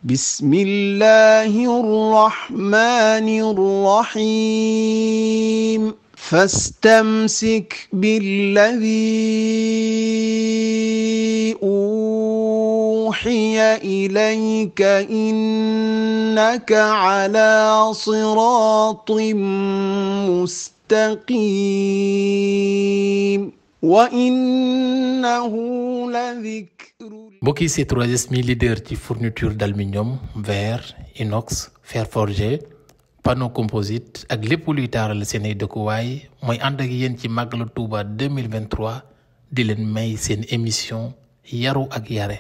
بسم الله الرحمن الرحيم فاستمسك بالذي أوحي إليك إنك على صراط مستقيم وإنه لذكر. mbokk yi C3S mi leader ci fourniture d'aluminium, verre, inox, fer forgé, panneau composite ak lépp luy taaral seen ay dëkkuwaay mooy ànd ak yéen ci màggalu Touba 2023 di leen may seen émission yaru ak yare.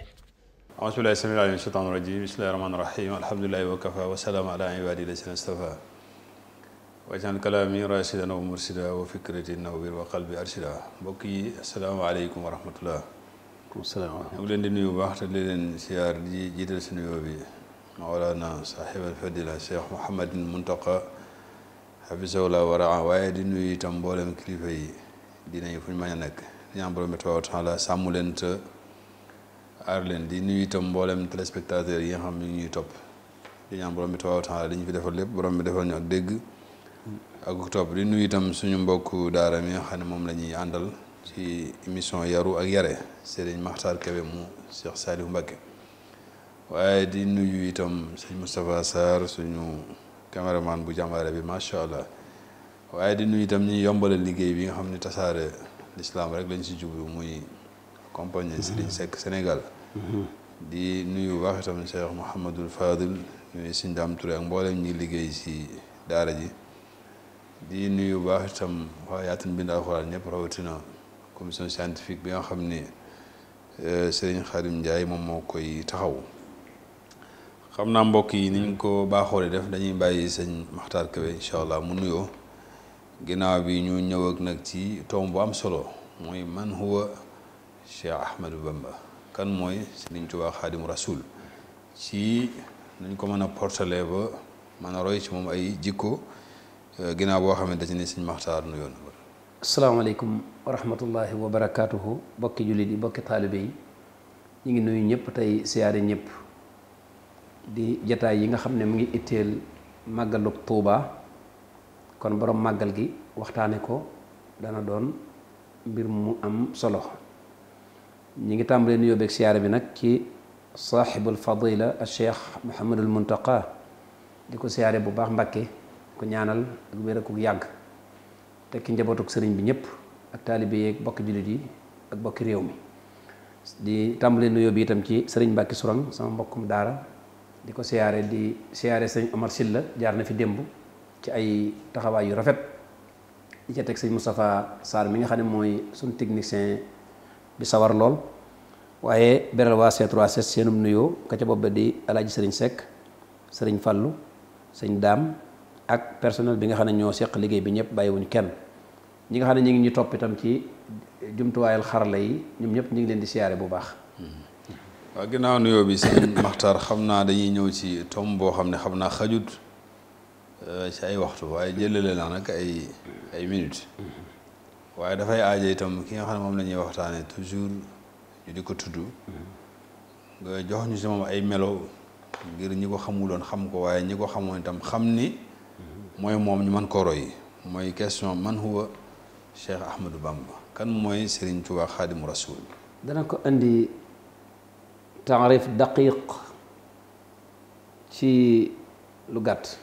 auzu billaahi samiil aliim mina shaytaani rajiim bismillaahi rahmaani rahiim alhamdulillaahi wa kafaa wa salaamun alaa ibaadihi llaziina stafaa waj'al kalaami raashidan wa murshidan wa fikrati nawwir wa qalbi arshidaa. mbokk yi asalaamaaleykum wa rahmatullah. ñu ngi leen di nuyu bu baax te di leen siyaar di jiital si nuyoo bi Mawlana saaxibal fadila Cheikh Mouhamadul Muntaqa hafizahullah wa raa, waaye di nuyu itam mboolem kilifa yi dinañ fu ñu mën a nekk di ñaan borom bi tabaaraka wa taala sàmm leen te aar leen. di nuyu itam mboolem téléspectateurs yi nga xam ne ñuy topp di ñaan borom bi tabaaraka wa taala dañu fi defal lépp borom bi defal ñu ak dégg ak topp. di nuyu itam suñu mbokk daara mi nga xam ne moom la ñuy àndal ci émission yaru ak yare Serigne Makhtar Kébé mu Cheikh Saliou Mbacké, waaye di nuyu itam sëñ Moustapha Sarr suñu caméraman bu jàmbaare bi macha allah, waaye di nuyu itam ñi yombalal liggéey bi nga xam ne tasaare l'islam rek lañ si jublu muy compagnie Serigne Seck Sénégal. di nuyu baax itam Cheikh Mouhamadul Fadil ñuy si Ndam Touré ak mboolem ñi liggéey si daara ji. di nuyu baax itam waa Yaatal Bind Alxuraan ñëpp rawatina commission scientifique bi nga xam ni Serigne Khadim Ndiaye moom moo koy taxaw. xam naa mbokk yi ni ñu ko baaxoo def dañuy bàyyi sëñ Makhtar Kébé incha allah mu nuyoo ginnaaw bi ñu ñëw ak nag ci tomb bu am solo mooy man huwa Cheikh Ahmadou Bamba, kan mooy Serigne Touba Khadimu Rasoul, ci nañ ko mën a portale ba mën a roy ci moom ay jikko ginnaaw boo xamante ne sëñ Makhtar nuyoon. asalaamaaleykum wa rahmatullahi wa barakaatuhu. bokki jullit yi bokki taalibe yi ñu ngi nuyu ñëpp tey siyaare ñëpp di jataay yi nga xam ne mu ngi itteel màggalug Tuuba, kon borom màggal gi waxtaane ko dana doon mbir mu am solo. ñi ngi tàmbalee nuyoo beeg siyaare bi nag ci saaxibul fadila al cheikh Mouhamadul Muntaqa, di ko siyaare bu baax Mbàkke ko ñaanal ak wér ak yàgg tekki njabootuk sëriñ bi ñëpp ak taalibe yeeg bokki jullit yi ak bokki réew mi. di tàmbalee nuyoo bi itam ci sëriñ Mbàkke Sourang sama mbokkum daara, di ko siyaare di siyaare sëriñ Omar Silla, jaar na fi démb ci ay taxawaay yu rafet. di ca teg sëriñ Moustapha Sarr mi nga xam ne mooy suñ technicien bi sawar lool, waaye beral waa C3S seenum nuyoo ka ca bopp ba di alaaji sëriñ Seck, sëriñ Fallu, sëñ Daam ak personnel bi nga xam ne ñoo seq liggéey bi ñëpp bàyyiwuñu kenn. ñi nga xam ne ñu ngi ñu topp itam ci jumtuwaayal xarala yi ñoom ñëpp ñu ngi leen di siyaare bu baax. waaw ginnaaw nuyoo bi sëñ Makhtar xam naa dañuy ñëw ci tomb boo xam ne xam naa xajut ci ay waxtu, waaye jëlale naa nag ay minutes. waaye dafay aaja itam ki nga xam ne moom la ñuy waxtaanee toujours ñu di ko tudd nga jox ñu si moom ay melo ngir ñi ko xamuloon xam ko, waaye ñi ko xamoon itam xam ni mooy moom ñu mën ko roy. mooy question man huwa Cheikh Ahmadou Bamba, kan mooy Serigne Touba Khadimu Rasoul. dana ko indi taarif daqiq ci lu gàtt.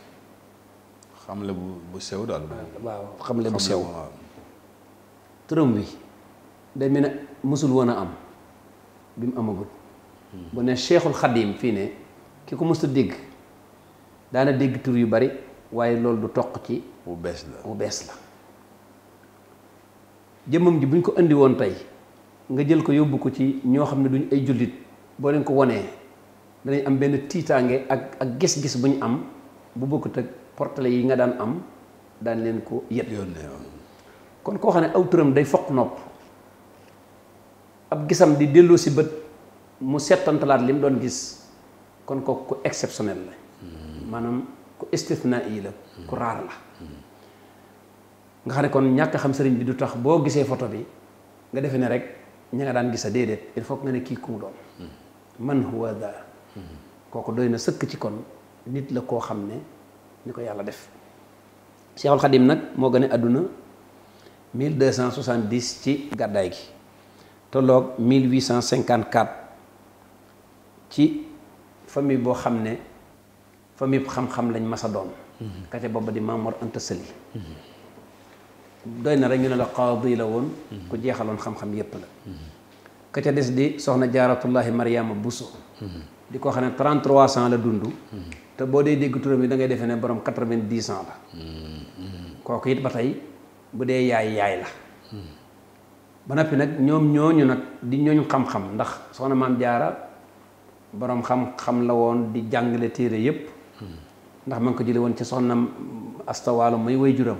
xamle bu sew daal. waaw xamle bu sew. turam wi day mel ne mësul woon a am bi mu amagul. bu ne Cheikhul Khadim fii ne ki ko mës a dégg daana dégg tur yu bari, waaye loolu du toq ci bu bees la. jëmmam ji bu ñu ko indi woon tey nga jël ko yóbbu ko ci ñoo xam ne duñ ay jullit, boo leen ko wonee danañ am benn tiitaange ak gis-gis bu ñu am bu bokkut ak portale yi nga daan am daan leen ko yët. kon koo xam ne aw turam day foq nopp, ab gisam di delloo si bët mu settantalaat li mu doon gis, kon kooku ku exceptionnel la. maanaam ku istithna yi la, ku raar la. nga xam ne kon ñàkk xam sëriñ bi du tax boo gisee photo bi nga defe ne rek ña nga daan gisa déedéet, il faut que nga ne kii ku mu doon. man huwa da kooku doy na sëkk ci kon nit la koo xam ne ni ko yàlla def. Cheikhul Khadim nag moo gën a àdduna 1270 ci gàddaay gi tolloog 1854 ci famille boo xam ne famille xam-xam lañ masa doon. kate booba di Maam Mor Anta Sali doy na rek ñu ne la qaadi la woon ku jeexaloon xam-xam yépp la. ka ca des di soxna jaaratullahi Mariama Bousso di ko xam ne 33 ans la dund te boo dee dégg turam yi da ngay defee ne borom 90 ans la kooku it ba tey bu dee yaay la ba noppi nag ñoom ñooñu nag di ñooñu xam-xam ndax soxna maam jaara borom xam-xam la woon di jàngale téere yépp ndax ma ngi ko jële woon ci soxna astawaalo may way juram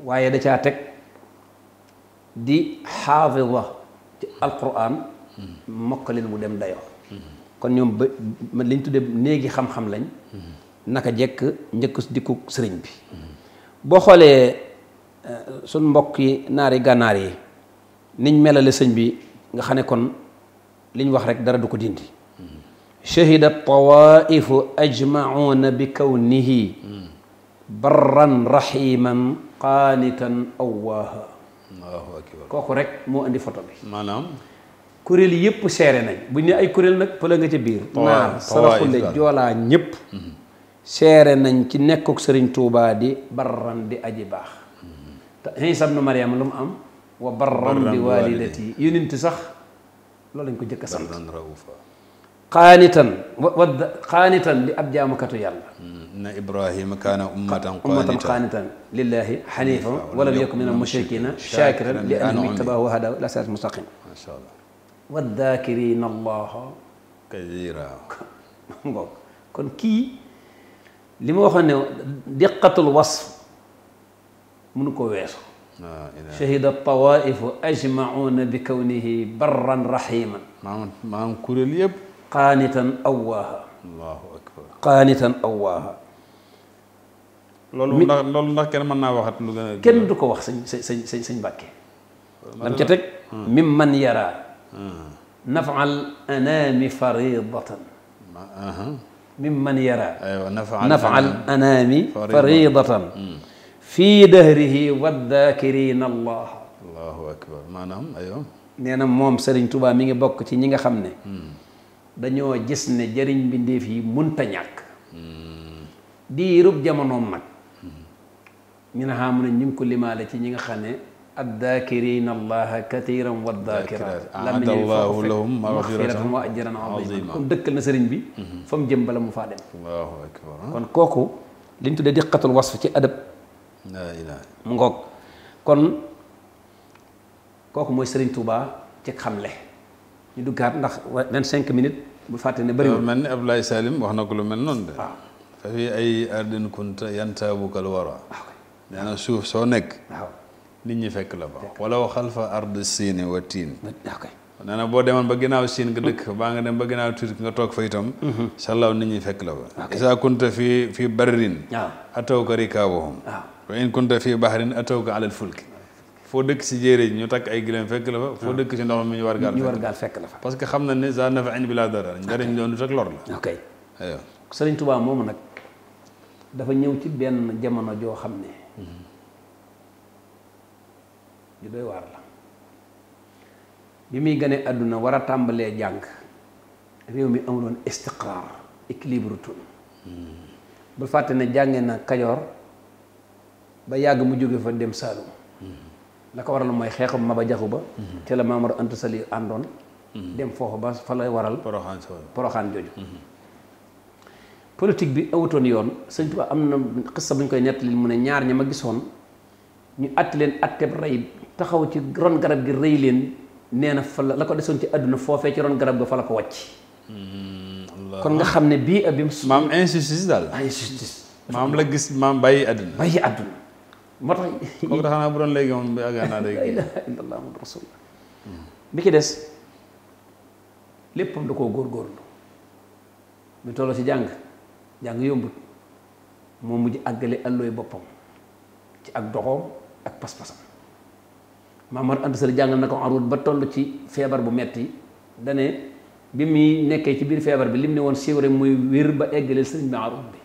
waaye da caa teg di xaafida ci alquran mokkalin mu dem dayoo kon ñoom ba liñ tudde néegi xam-xam lañ naka jekk njëkk dikku sëriñ bi boo xoolee suñ mbokk yi naari gànnaar yi niñ melale sëñ bi nga xam ne kon liñ wax rek dara du ko dindi shahida tawaifu ajmauna bi kawnihi barran rahiman qaanitan awwaaha kooku rek moo indi photo bi maanaam kuréel yëpp seere nañ bu ñu ne ay kuréel nag pëla nga ca biir naar saraxule joolaa ñëpp seere nañ ci nekkuk sëriñ Tuubaa di barran di aji baax te Iisaa ibnu Maryam lu mu am wa barran bi waalidati yonent sax loolu lañ ko jëkk a sant qaanitan di ab jaamukatu yàlla inna Ibrahima kaana ummatan qaanitan lillahi xaniifan walam yakun mina mushrikiina shaakiran li an'amahu ijtabaahu wa hadaahu ilaa siraatin mustaqiim masha Allah waddaakiriina Allaha kasiiran ngoog kon kii li ma waxoon ne diqqatul wasf mënu ko weesu shahida tawaifu ajmauna bi kawnihi barran rahiman maanaam kuréel yëpp qaanitan awwaaha allahu akbar qaanitan awwaaha loolu ndax kenn mën naa waxat lu gën a kenn du ko wax sëñ Mbàkke lam ca teg mimman yara nafal anaami faridatan mimman yara nafal anaami faridatan fii dahrihi waddaakiriina allaha allahu akbar maanaam ayo nee na moom Sëriñ Tuubaa mi ngi bokk ci ñi nga xam ne dañoo gis ne jëriñ mbindéef yi munta ñàkk diirub jamonoom nag ñu ne xam ne ñu ngi ko limaale ci ñi nga xam ne addaakiriina allaha kathiran waddaakiraat a'adda allahu lahum maxfiratan wa ajran aziima kon dëkkal na sëriñ bi fa mu jëm bala mu faa dem allahu akbar kon kooku li ñu tuddee diqqatul wasf ci adab mu ngoog kon kooku mooy Sëriñ Tuubaa ci xamle ñu duggaat ndax 25 minutes bu fàtte ne bëriwul mel ni Abdoulaye Salim wax na ko lu mel noonu de fa fi ay ardin kunta yantaabukal wara nee na suuf soo nekk waaw nit ñi fekk la fa wala wa xalfa ard siini wa tiin nee na boo demoon ba ginnaaw siin nga dëkk baa nga dem ba ginnaaw tuuti nga toog fa itam sallaaw nit ñi fekk la fa isa kunta fi barrin atawka rikaabuhum wa in kunta fi bahrin atawka alal fulki foo dëkk si jéere ñu takk ay gileem fekk la fa foo dëkk si ndox mi ñu war gaal fekk la fa parce que xam na ne za nafain bi laa dara njariñ doon rek lor la ok aywa Sëriñ Tuubaa moomu nag dafa ñëw ci benn jamono joo xam ne ju doy waar la bi muy gane àdduna war a tàmbalee jàng réew mi amuloon istiqraar équilibre tun bul fàtte ne jànge na Kajoor ba yàgg mu jóge fa dem Saalum la ko waral mooy xeexu Maba Jaxu Ba te la Maam Mor Anta Sali àndoon dem foofu ba fa lay waral poroxaan jooju politique bi awutoon yoon Sëñ Tuubaa am na xissa bu ñu koy nettali mu ne ñaar ña ma gisoon ñu àtti leen àtteb rey taxaw ci ron garab gi rëy leen nee na fa la ko desoon ci àdduna foofee ci ron garab ga fa la ko wàcc kon nga xam ne bii abim maam injustice daal injustice maam la gis maam bàyyi àdduna moo tax kooku da xanaa bu doon léegi moom yàggaa naa day la ilaha illallah muhammadu rasulullah bi ki des léppam da koo góorgóorlu bi tolloo ci jàng yombut moo mujj àggale allooy boppam ci ak doxoom ak pas-pasam Maam Mor Anta Sali jàngal na ko arut ba toll ci feebar bu metti dane bi muy nekkee ci biir feebar bi lim ne woon siiw rek muy wér ba eggaleel sëriñ bi arut bi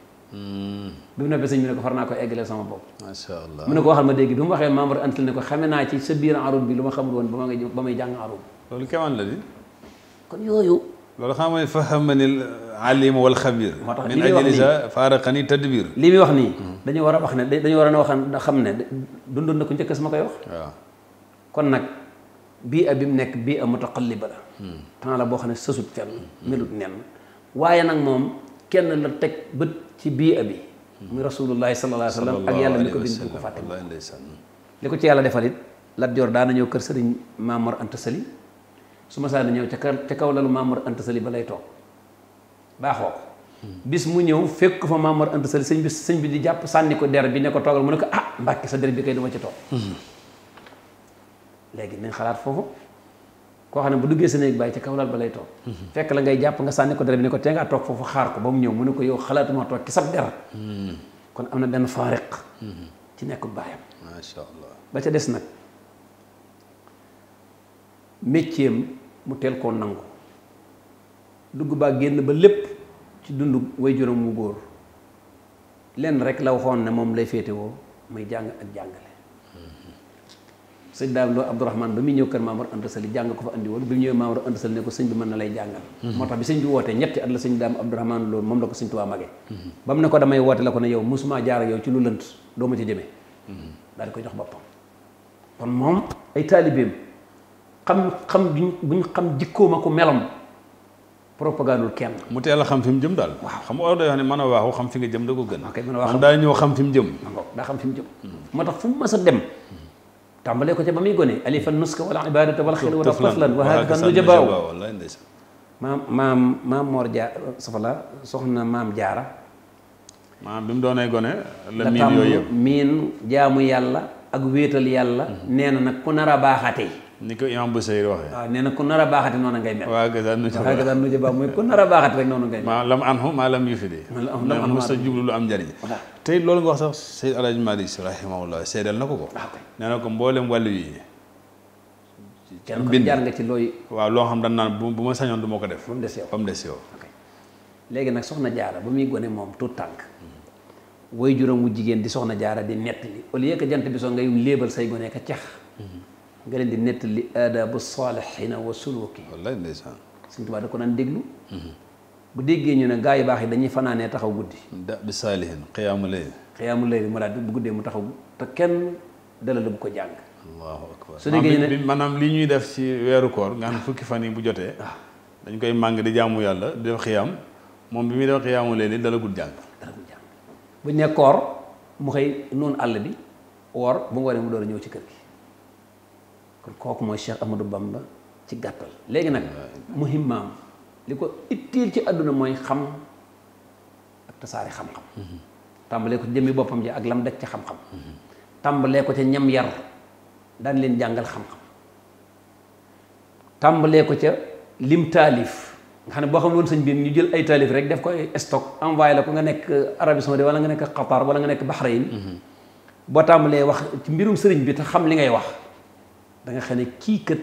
bi mu noppee sëñ bi ne ko far naa ko eggaleel sama bopp macha allah mu ne ko waxal ma dégg bi mu waxee membre antal ne ko xame naa ci sa biir arut bi lu ma xamul woon ba may jàng arut loolu kemaan la di kon yooyu loolu xam nga fahamani alim wal xabir moo tax min ajli sa faaraqani tadbir li muy wax nii dañu war a wax ne dañu war a wax xam ne dundoon na ko njëkk sama koy wax waaw kon nag bii a bi mu nekk bii a mutaqalliba la temps la boo xam ne sësut fenn melut nen waaye nag moom kenn la teg bët ci bii a bi muy rasulullahi sallallahu alayhi wa sallam ak yàlla mi ko bind bu ko fàtte li ko ci yàlla defal it Lat Joor daana ñëw kër sëriñ Mamor Anta Sali su ma saa na ñëw ca kaw lalu Mamor Anta Sali ba lay toog baaxoo ko bis mu ñëw fekk fa Mamor Anta Sali sëñ bi di jàpp sànni ko der bi ne ko toogal mu ne ko ah Mbàkke sa der bi kay duma ci toog léegi nañ xalaat foofu koo xam ne bu duggee sa néeg bàyyi ca kaw lal ba lay toog fekk la ngay jàpp nga sànni ko der bi ne ko tee ngaa toog foofu xaar ko ba mu ñëw mu ne ko yow xalaatuma toog ki sab der kon am na benn faariq ci nekkul baayam macha allah ba ca des nag métier mu teel koo nangu dugg baa génn ba lépp ci dund way juróom mu góor lenn rek la waxoon ne moom lay féetewoo muy jàng ak jàngale sëñ daam loo Abdourahmane ba muy ñëw kër Maamor Anta Sali jàng ko fa andi woon bi mu ñëwee Maamor Anta Sali ne ko sëñ bi mën na lay jàngal moo tax bi sëñ bi wootee ñetti at la sëñ daam Abdourahmane loolu moom la ko sëñ Tuubaa magee ba mu ne ko damay woote la ko ne yow mosuma jaar ak yow ci lu lënt doo ma ci jëmee daal di koy jox boppam kon moom ay taalibeem buñ xam jikkooma ko melam propagandul kenn mu teel a xam fi mu jëm daal waaw xam nga day wax ne mën a waaxu xam fi nga jëm da ko gën ok mën a wax man daa ñëw xam fi mu jëm daa xam fi mu jëm moo tax fu mu mas a dem tàmbalee ko ca ba muy gone alifan nuska wala ibadata wala xel wala taflan wa hakaza nujabaaw wallaay ndeysaan maam Mor Jaara safala soxna maam Jaara maam bi mu doonee gone la miin yooyu yëpp miin jaamu yàlla ak wéetal yàlla nee na nag ku nar a baaxate ni ko imam Busayri waxee waaw nee na ku nar a baaxate noonu ngay mel waa gasa nujabaaw mooy ku nar a baaxate rek noonu ngay mel maa lam anhu maa lam yufidi lam mos a jublu lu am njariñ tey loolu nga wax sax Seyd Alaaji Maalik Si rahimahullah seedal na ko nee na ko mboolem wàllu yi kenn ko jaar nga ci looy waaw loo xam dañ naan bu ma sañoon du ma ko def ba mu des yow ba mu des yow léegi nag soxna jaara ba muy gone moom tout tànk woy juróom wu jigéen di soxna jaara di nettali au lieu que jant bi soo ngay léebal say gone ka cax nga leen di nettali aadaabu saalihiina wa suluki wallaay ndeysaan Sëñ Tuubaa da ko daan déglu bu déggee ñu ne gaa yu baax yi dañuy fanaanee taxaw guddi da bi saalihin xiyaamu layl mu daal bu guddee mu taxaw te kenn dala la bu ko jàng allahu akbar su déggee ñu ne maanaam li ñuy def ci weeru koor nga xam fukki fan yi bu jotee dañ koy màng di jaamu yàlla di def xiyaam moom bi muy def xiyaamu layl dala gudd jàng bu ñu ne koor mu xëy noonu àll bi woor bu mu waree mu door a ñëw ci kër gi kon kooku mooy Cheikh Ahmadou Bamba ci gàttal léegi nag muhimmaam li ko itteel ci àdduna mooy xam ak tasaare xam-xam tàmbalee ko ci jëmmi boppam ji ak lam daj ca xam-xam tàmbalee ko ca ñam yar daan leen jàngal xam-xam tàmbalee ko ca lim taalif nga xam ne boo xam ne woon sëñ bi ñu jël ay taalif rek def ko ay stock envoyé la ko nga nekk Arabie Saoudite wala nga nekk Qatar wala nga nekk Bahreïn boo tàmbalee wax ci mbirum sëriñ bi te xam li ngay wax da nga xam ne kii kët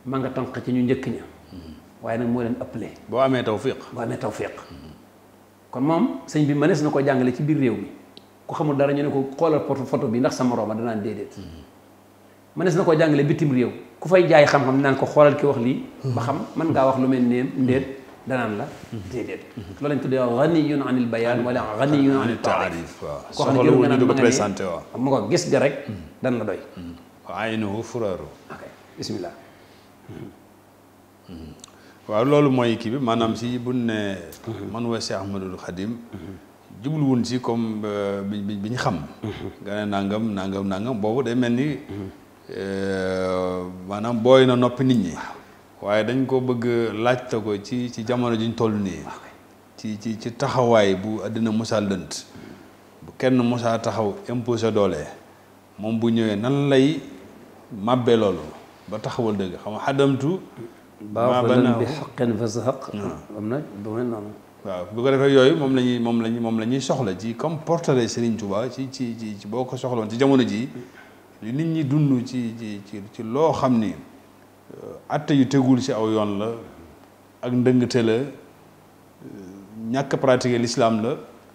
ma nga tànq ci ñu njëkk ña waaye nag moo leen ëppale boo amee tawfiq kon moom sëñ bi mënees na ko jàngale ci biir réew mi ku xamul dara ñu ne ko xoolal photo bi ndax sa morooma danaan déedéet mënees na koo jàngale bitim réew ku fay jaay xam-xam dinaan ko xoolal ki wax lii ba xam mën ngaa wax lu mel ne ndéet danaan la déedéet loolu lañ tuddee ganiyun anil bayaan wala ganiyun anil taarif koo xam ne jëru nga naan ma nga ne mu ko gis ga rek dan la doy aynuhu furaaru ok bismillah waaw loolu mooy kii bi maanaam si buñ ne man wa Cheikh Ahmadul Khadim jubluwun si comme bi ñu xam nga ne nangam boobu day mel ni maanaam booy na noppi nit ñi waaye dañ ko bëgg laajte ko ci jamono ji ñu toll nii ci taxawaay bu àddina musaa lënt bu kenn musaa taxaw imposé doole moom bu ñëwee nan lay màbbee loolu ba taxawal dëgg xam nga xadamtu baaxulan bi xaqin fa sahaq am na bu mel noonu waaw bu ko defee yooyu moom la ñuy soxla ci comme portrait Serigne Touba ci boo ko soxloon ci jamono ji li nit ñi dund ci loo xam ni atte yu tegul ci aw yoon la ak ndëngte la ñàkk pratiquer l'islam la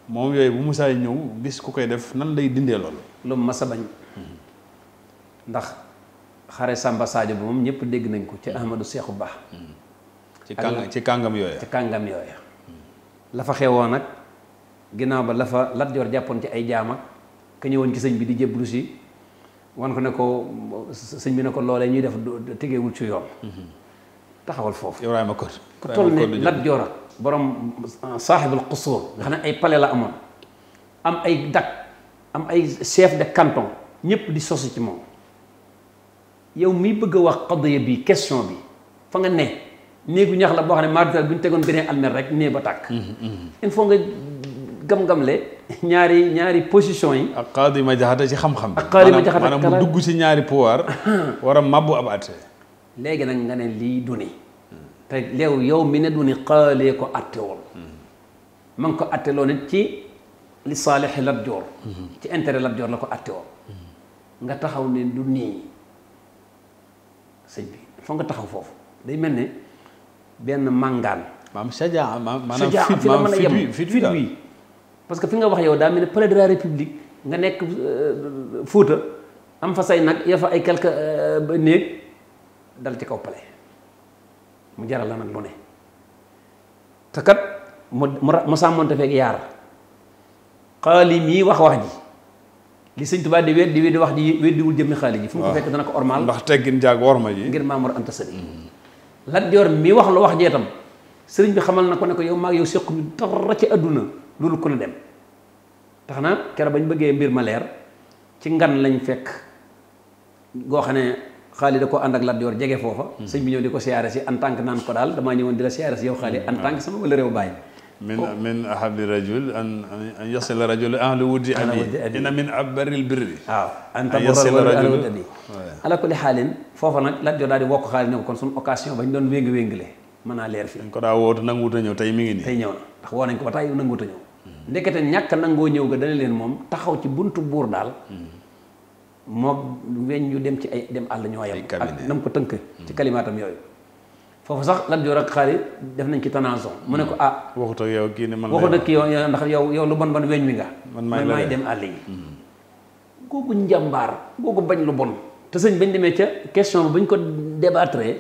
moom yooyu bu musaay ñëw gis ku koy def nan lay dindee loolu. lu mu mas a bañ ndax xare Samba Sadio ba moom ñëpp dégg nañ ko ci Ahmadou Cheikhou Ba. ci kàngam yooya. ci kàngam yooya. la fa xewoon nag ginnaaw ba la fa Lat Joor jàppoon ci ay jaam ak ka ñëwoon ci sëñ bi di jébbalu si wan ko ne ko sëñ bi ne ko loolee ñuy def tegewul ci yoon. taxawal foofu. Ibrahima Kër. ku toll ne Lat Joor ak borom saaxibul qusuur nga xam ne ay palais la amoon am ay dak am ay chef de canton ñëpp di sosu ci moom yow miy bëgg a wax qadiya bi question bi fa nga ne néegu ñax la boo xam ne mardital bu ñu tegoon beneen almer rek nee ba tàkk. il faut nga gam-gamle ñaari position yi. ak qaadi ma jaxate ci xam-xam. ak qaadi ma jaxate maanaam mu dugg ci ñaari pouvoir war a mabbu ab àtte. léegi nag nga ne lii du ni te léew yow mi ne du ni xaalee ko àtte woon ma ngi ko àtte loo nit ci li saalixi Lat Joor ci intérêt Lat Joor la ko àtte woon nga taxaw ne du nii sëñ bi foog nga taxaw foofu day mel ne benn màngaan maam sajaa maanaam fi la mën a yem fit wi parce que fi nga wax yow daa mel ne palais de la république nga nekk Fuuta am fa say nag ya fa ay quelque néeg dal ci kaw palais mu jaral la nag lu ne te kat mu sàmmonte feeg yaar xaali mii wax ji li sëñ Tuubaa di weddi wax ji weddiwul jëmmi xaali ji fu mu ko fekk dana ko ormaal ndax teggin jaag worma ji ngir Maamor Anta Sali Lat Joor mi wax lu wax jee tam sëriñ bi xamal na ko ne ko yow maag yow séqu ñu dara ci àdduna loolu ku ne dem tax na keroog bañ bëggee mbir ma leer ci ngan lañ fekk goo xam ne xaali da ko ànd ak Lat Joor jege foofa sëñ bi ñëw di ko siyaare si en tant que naan ko daal damaa ñëwoon di la siyaare si yow xaali en tant que sama wala réew bàyyi min ahabi rajul an yasila rajul ahlu wuddi abi inna min abbaril birri waaw an yasila rajul abi ala kulli xaalin foofa nag Lat Joor daal di wokk xaali ne ko kon suñu occasion bañ doon wéngi-wéngile mën naa leer fii dañ ko daa wootu nanguwut a ñëw tey mi ngi nii tey ñëw na ndax woo nañ ko ba tey nanguwut a ñëw ndekete ñàkk nangoo ñëw ga dana leen moom taxaw ci buntu buur daal moo weñ ñu dem ci ay dem àll ñoo yem ak nam ko tënk ci kalimaatam yooyu foofu sax Lat Joor ak xaali def nañ ci tanaason mu ne ko waxut ak yow kii ne man waxut ak kii yow ndax yow lu bon weñ wi nga man maay dem àll yi googu njàmbaar googu bañ lu bon te sëñ bañ demee ca question ba bañ ko débattre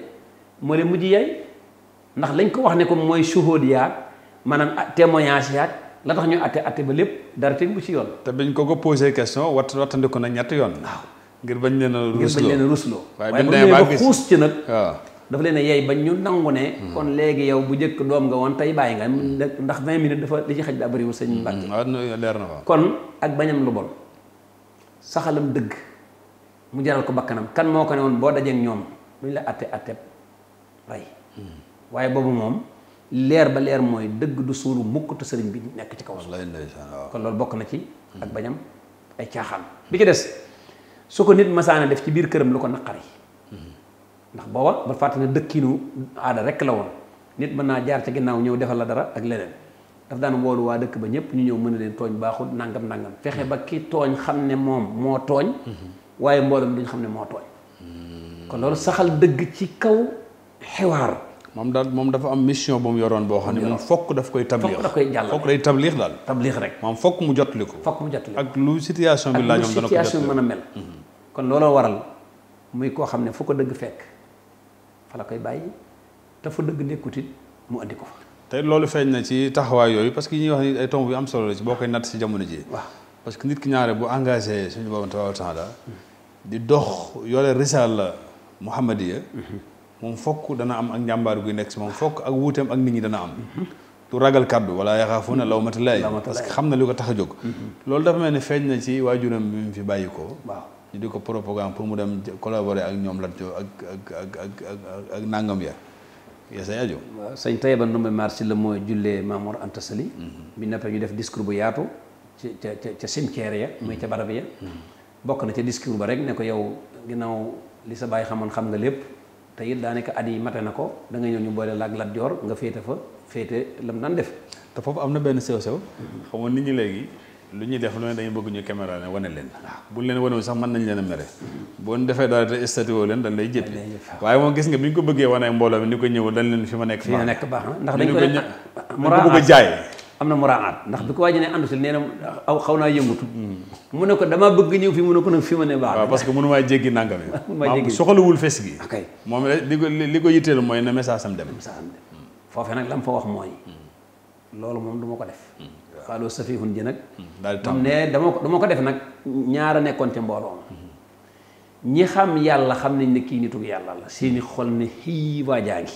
moo leen mujj yaay ndax lañ ko wax ne ko mooy shuhud yaag maanaam témoignage yaag la tax ñu atte ba lépp dara teg bu ci yoon te bañ ko posé question wattandiku na ñetti yoon waaw ngir bañ leen a rusloo waaye bu ñu ba xuus ci nag waaw dafa leen a yey bañ ñu nangu ne kon léegi yow bu njëkk doom nga woon tey bàyyi nga ndax 20 minutes dafa li ci xaj daa bëriwul sëñ Mbàkke waaw leer na waaw kon ak bañam lu bon saxalam dëgg mu jaral ko bakkanam kan moo ko ne woon boo dajeek ñoom duñ la atte rey waaye boobu moom leer ba leer mooy dëgg du suulu mukk te sëriñ bi nekk ci kaw kon loolu bokk na ci ak bañam ay caaxaan bi ci des su ko nit masaana def ci biir këram lu ko naqari ndax booba ba fàtte ne dëkkinu aada rek la woon nit mën naa jaar ca ginnaaw ñëw defal la dara ak leneen daf daan woolu waa dëkk ba ñëpp ñu ñëw mën a leen tooñ baaxul nangam fexe ba ki tooñ xam ne moom moo tooñ waaye mboolem duñ xam ne moo tooñ kon loolu saxal dëgg ci kaw xiwaar moom dafa am mission bu mu yoroon boo xam ne moom fokk daf koy tabliix fokk daf koy jàllale fokk day tabliix daal tabliix rek moom fokk mu jotli ko ak lu situation bi laaj moom dana ko situation mën a mel kon looloo waral muy koo xam ne fu ko dëgg fekk fa la koy bàyyi te fu dëgg nekkut it mu andi ko fa te loolu feeñ na ci taxawaay yooyu parce que yi ñuy wax ni ay tomb yu am solo la ci boo koy natt si jamono ji waaw parce que nit ki ñaare bu engagé suñu boobu tabaaraka taala di dox yore risaala muhammadiya moom fokk dana am ak njàmbaar guy nekk si moom fokk ak wuuteem ak nit ñi dana am du ragal kaddu wala yaxaafuuna lawmata laa'im parce que xam na li ko tax a jóg loolu dafa mel ni feeñ na ci waajuram bi mu fi bàyyi ko waaw ñu di ko propagande pour mu dem collaborer ak ñoom Lat Joor ak nangam ya say aju waaw sëñ Taïba Ndoumbe Mar si la mooy jullee Maamor Anta Sali bi noppee ñu def discours bu yaatu ca cimetière ya muy ca barab ya bokk na ca discours ba rek ne ko yow ginnaaw li sa bàyyi xamoon xam nga lépp te it daanaka at yi mate na ko da nga ñëw ñu boole la ak Lat Joor nga féete fa féete lam daan def te foofu am na benn sew-sew xam nga nit ñi léegi lu ñuy def lu ne dañuy bëgg ñu caméra ne wane leen buñ leen wanewul sax mën nañ leen a mere boo defee dara te statut woo leen dañ lay jëppi waaye moom gis nga bi ñu ko bëggee wane mbooloo mi ni ko ñëwul dañ leen fi ma nekk baax na ndax dañ ko bëgg a jaay am na muraat ndax bi ko waa ji ne àndu si nee na aw xaw naa yëngutu mu ne ko dama bëgg ñëw fi mu ne ko nag fi ma ne baax waaw parce que mënu maa jéggi nangam yi soxalawul fes gi moom li ko yitteelu mooy na message am dem foofee nag la mu fa wax mooy loolu moom du ma ko def xaaloo safihun ji nag moom ne dama ko def nag ñaara nekkoon ca mbooloo ñi xam yàlla xam nañ ne kii nitu yàlla la seeni xol ne xii waajaa ngi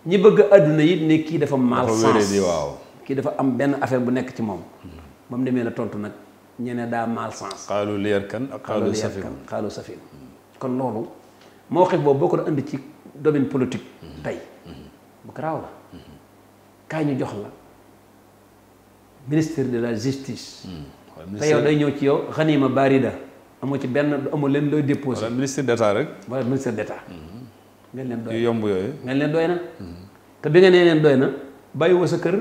ñi bëgg àdduna it ne kii dafa malchance waaw kii dafa am benn affaire bu nekk ci moom ba mu demee la tontu nag ñene daa malchance xaalu leer kan ak xaalu safihun kon loolu moo xef boobu boo ko doon indi ci domaine politique tey bu garaaw la kaay ñu jox la ministère de la justice te yow day ñëw ci yow xanima barida amoo ci benn amoo leen looy déposé wala ministère d'état rek wala ministère d'état ngeen leen doy yomb yooyu ngeen leen doy na te bi nga nee leen doy na bàyyi woo sa kër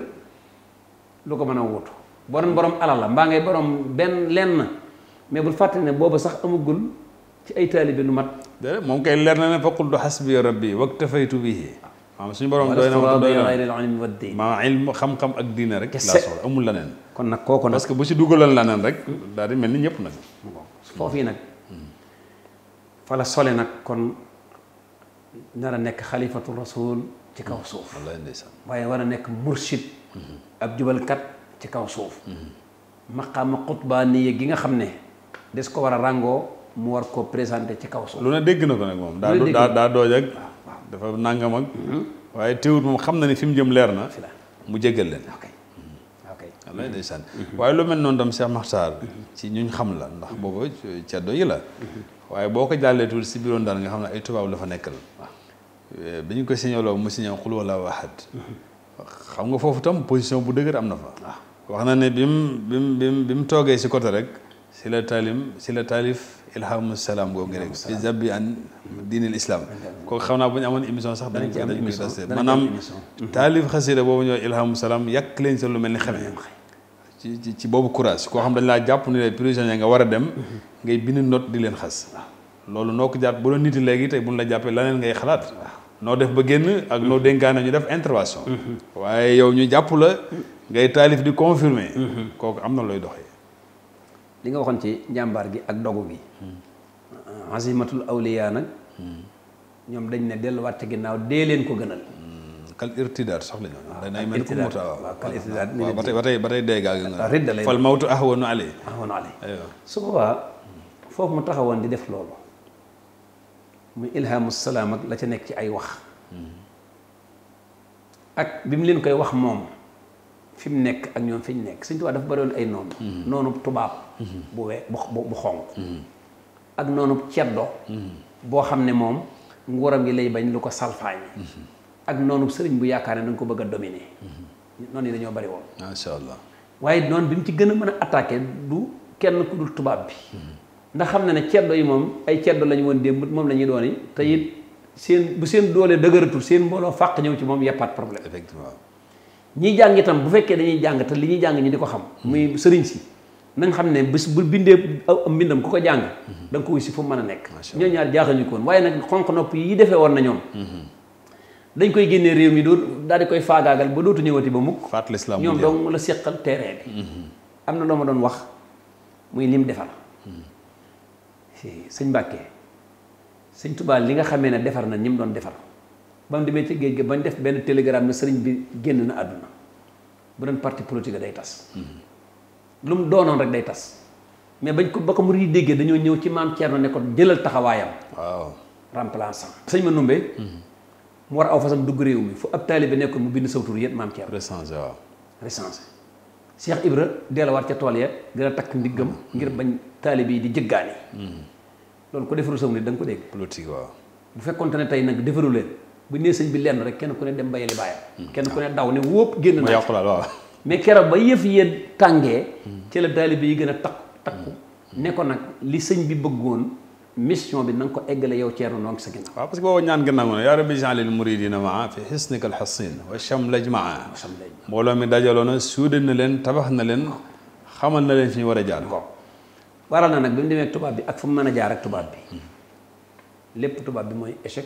lu ko mën a wuutu boo doon borom alal la mbaa ngay borom benn lenn mais bul fàtte ne booba sax amagul ci ay taalibe lu mat déedéet moom kay leer na ne faqul du xasbi rabbi waktafaytu bihi maanaam suñu borom doy na maa ilm xam-xam ak diine rek laa soxla amul leneen kon nag kooku nag parce que bu si dugalal leneen rek daal di mel ni ñëpp nag foofii nag fa la sole nag kon nar a nekk xalifatu rasul ci kaw suuf waaye war a nekk mursid ab jubalkat ci kaw suuf maqaama xutbaaniya gi nga xam ne des ko war a ràngoo mu war ko présenté ci kaw suuf lu ne dégg na ko nag moom daa dooj ak dafa nangam ak waaye teewut moom xam na ni fi mu jëm leer na mu jéggal leen wallaahi ndeysaan waaye lu mel noonu tam Cheikh Makhtar ci ñuñ xam la ndax booba ceddo yi la waaye boo ko jàllee tuuti si biroon daal nga xam ne ay tubaab la fa nekkal bi ñu ko signaloo mu signé xul wallaahu ahad xam nga foofu tam position bu dëgër am na fa wax na ne bi mu toogee si côté rek si la taalif ilhamu salaam googu rek fi zabbi an diinil islam kooku xam naa bu ñu amoon émission sax dañ koy tasee maanaam taalif xasida boobu ñoo ilhamu salaam yàq leen sa lu mel ni xamee ci boobu courage koo xam dañ laa jàpp ni lay prisonnier nga war a dem ngay bind note di leen xas loolu noo ko jàpp bu doon niti léegi tey buñ la jàppee leneen ngay xalaat noo def ba génn ak noo dénkaane ñu def intervention waaye yow ñu jàpp la ngay taalif di confirmer kooku am na looy doxee li nga waxoon ci njàmbaar gi ak dogu gi azimatul awliya nag ñoom dañ ne delluwaat ci ginnaaw dee leen ko gënal kal irtidaat sax la ñu dañ mel ku muta waaw kal irtidaat ba tey dee gaa nga ridda lay fal mawtu ahwanu alay su boobaa foofu mu taxawoon di def loolu muy ilhamu salaam ak la ca nekk ci ay wax ak bi mu leen koy wax moom fi mu nekk ak ñoom fi ñu nekk Sëñ Tuubaa dafa bari woon ay noonu noonu tubaab bu xonq ak noonu ceddo boo xam ne moom nguuram gi lay bañ lu ko salfaañi ak noonu sëriñ bu yaakaar ne da nga ko bëgg a dominer noonu yi dañoo bari woon masha Allah waaye noonu bi mu ci gën a mën a attaqué du kenn ku dul tubaab bi ndax xam na ne ceddo yi moom ay ceddo lañu woon démb moom la ñuy doon yi te it bu seen doole dëgëratul seen mbooloo fàq ñëw ci moom yeppaat problème effectivement ñiy jàng itam bu fekkee dañuy jàng te li ñuy jàng ñi di ko xam muy sëriñ si nañ xam ne bés bu bindee mbindam ku ko jàng da nga ko wuy si fu mu mën a nekk ñoo ñaar jaaxañu ko woon waaye nag xonq nopp yi defee woon na ñoom dañ koy génnee réew mi doo daal di koy faagaagal ba dootu ñëwati ba mukk ñoom donc la seqal terrain bi am na loo ma doon wax muy lim defar sëñ Mbàkke sëñ Tuubaa li nga xamee ne defar na ñi mu doon defar ba mu demee ci géej gi bañ def benn télégramme ne sëriñ bi génn na àdduna bu doon parti politique day tas lu mu doonoon rek day tas mais bañ ko ba ko mu yi déggee dañoo ñëw ci maam Thierno ne ko jëlal taxawaayam waaw remplaçant sëñ ma numbe mu war aw fasam dugg réew mi fu ab taalibe nekkoon mu bind sawtur yépp maam Thierno recensé waaw recensé Cheikh Ibra delluwaat ca tool ya gën a takk ndiggam ngir bañ taalibe yi di jëggaani loolu ko defaru saw nit da nga ko dégg politique waaw bu fekkonte ne tey nag defaru leen bu nee sëñ bi lenn rek kenn ku ne dem bayali baayam kenn ku ne daw ne wóop génn na waaw mais keroog ba yëf yéen tàngee ci la taalibe yi gën a takku ne ko nag li sëñ bi bëggoon mission bi na nga ko eggale yow Thierno noo ngi sa ginnaaw waaw parce que boobu ñaan gannaaw ne yaa rabbi ja'alil muridina maa fi hisnika alxasin wa chamlaj maa mbooloo mi dajaloo na suude na leen tabax na leen xamal na leen fi ñu war a jaar. waral na nag bi mu demee tubaab bi ak fu mu mën a jaar ak tubaab bi lépp tubaab bi mooy échec.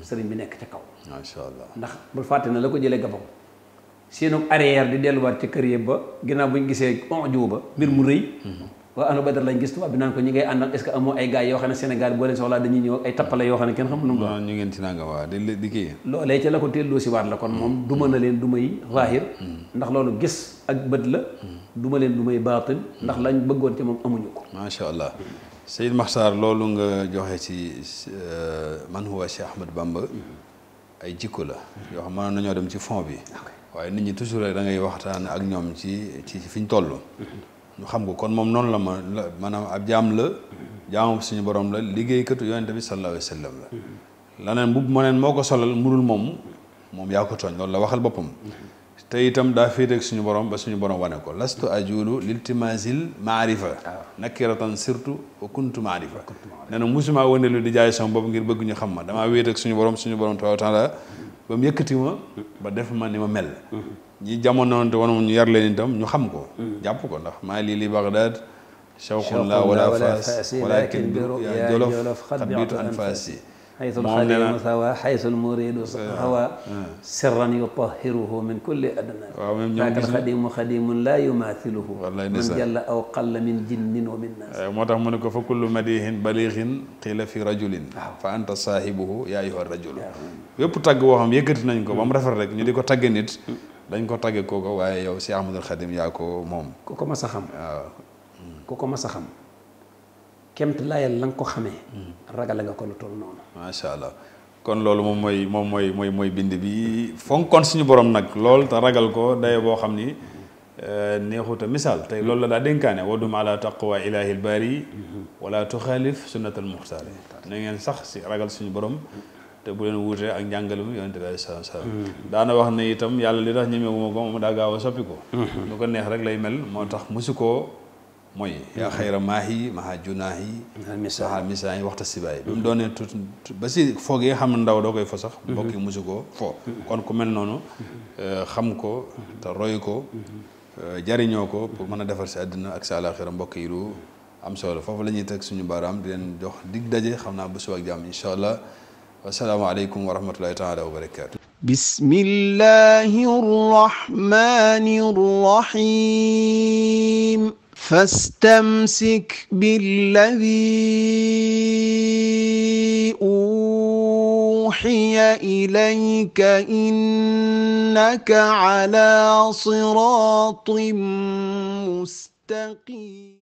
sëriñ bi nekk ca kaw. macha allah ndax bul fàtte na la ko jëlee Gabon seenu arrière di delluwaat ci kër yi ba ginnaaw bu ñu gisee onju ba mbir mu rëy. waa ahlu badar lañ gis tubaab bi naan ko ñi ngay àndal est-ce que amoo ay gars yoo xam ne Sénégal boo leen soxlaa dañuy ñëw ay tappale yoo xam ne kenn xamul nu mu doon. ñu ngeen ci nanga waa di kii. loolee ca la ko teelloo si waat la kon moom duma na leen dumay zaahir ndax loolu gis ak bët la. duma leen dumay baatin ndax lañ bëggoon ci moom amuñu ko. macha allah Seyd Maxtaar loolu nga joxe ci man huwa Cheikh Ahmad Bamba ay jikko la yoo xam mënoon nañoo dem ci fond bi waaye nit ñi toujours rek da ngay waxtaan ak ñoom ci fi ñu toll ñu xam ko kon moom noonu la maanaam ab jaam la jaamu suñu borom la liggéeykatu yonent bi sallallahu alayhi wa sallam la laneen mbubb ma neen moo ko solal mudul moom yaa ko tooñ loolu la waxal boppam te itam daa féete ak suñu borom ba suñu borom wane ko lastu ajulu liltimasil maarifa nakiratan surtout wa kuntu maarifa nee na musuma wëndeelu di jaay sama bopp ngir bëgg ñu xam ma damaa wéet ak suñu borom taala taala ba mu yëkkati ma ba def ma ni ma mel ñi jamono te wana ñu yar leen itam ñu xam ko jàpp ko ndax maa lii li Baghdad shawqun la wala faas walakin yaa jolof xabitu anfaasi xaysul xalimu sawa xaysul muridu hawa sirran yutahiruhu min kulli adna faakal xadimu xadimun la yumaathiluhu man jalla aw qalla min jinnin wa min naas moo tax mu ne ko fa kullu madihin balixin qiila fi rajulin fa anta saahibuhu yaa ayyuha rajulu yépp tagg woo xam yëkkati nañ ko ba mu rafet rek ñu di ko tagge nit dañ ko tagge kooko waaye yow si Ahmadul Xadim yaa ko moom ku ko mas a xam waaw ku ko mas a xam kemt layal la nga ko xamee ragale nga ko lu toll noonu macha allah kon loolu moom mooy bind bi fonkoon suñu borom nag lool te ragal ko daye boo xam ni neexuta misaal tey loolu la daa dénkaane wadum ala taqwa ilahil bari wala tuxaalif sunnatal muxtaari na ngeen sax si ragal suñu borom te bu leen wuutee ak njàngale mu yonente bi alayhi salaatu salaam daana wax ne itam yàlla li tax ñemewuma ko moom daa gaaw a soppi ko lu ko neex rek lay mel moo tax musu koo mooy yaa xayra maahi maha junaahi maha misaahi waxta sibaay bi mu doonee tuuti ba si foog yi xam ne ndaw doo koy fo sax mbokk yi musu koo fo kon ku mel noonu xam ko te roy ko jariñoo ko pour mën a defar si àddina ak sa àlaxira mbokk yi lu am solo foofu la ñuy teg suñu baaraam di leen jox dig daje xam naa bu suba ak jàmm incha allah wassalaamu aleykum wa rahmatullahi taala wa barakaatu bismillahi rrahmani rrahim fastamsik billadhi uhiya ilayka innaka ala siratin mustaqim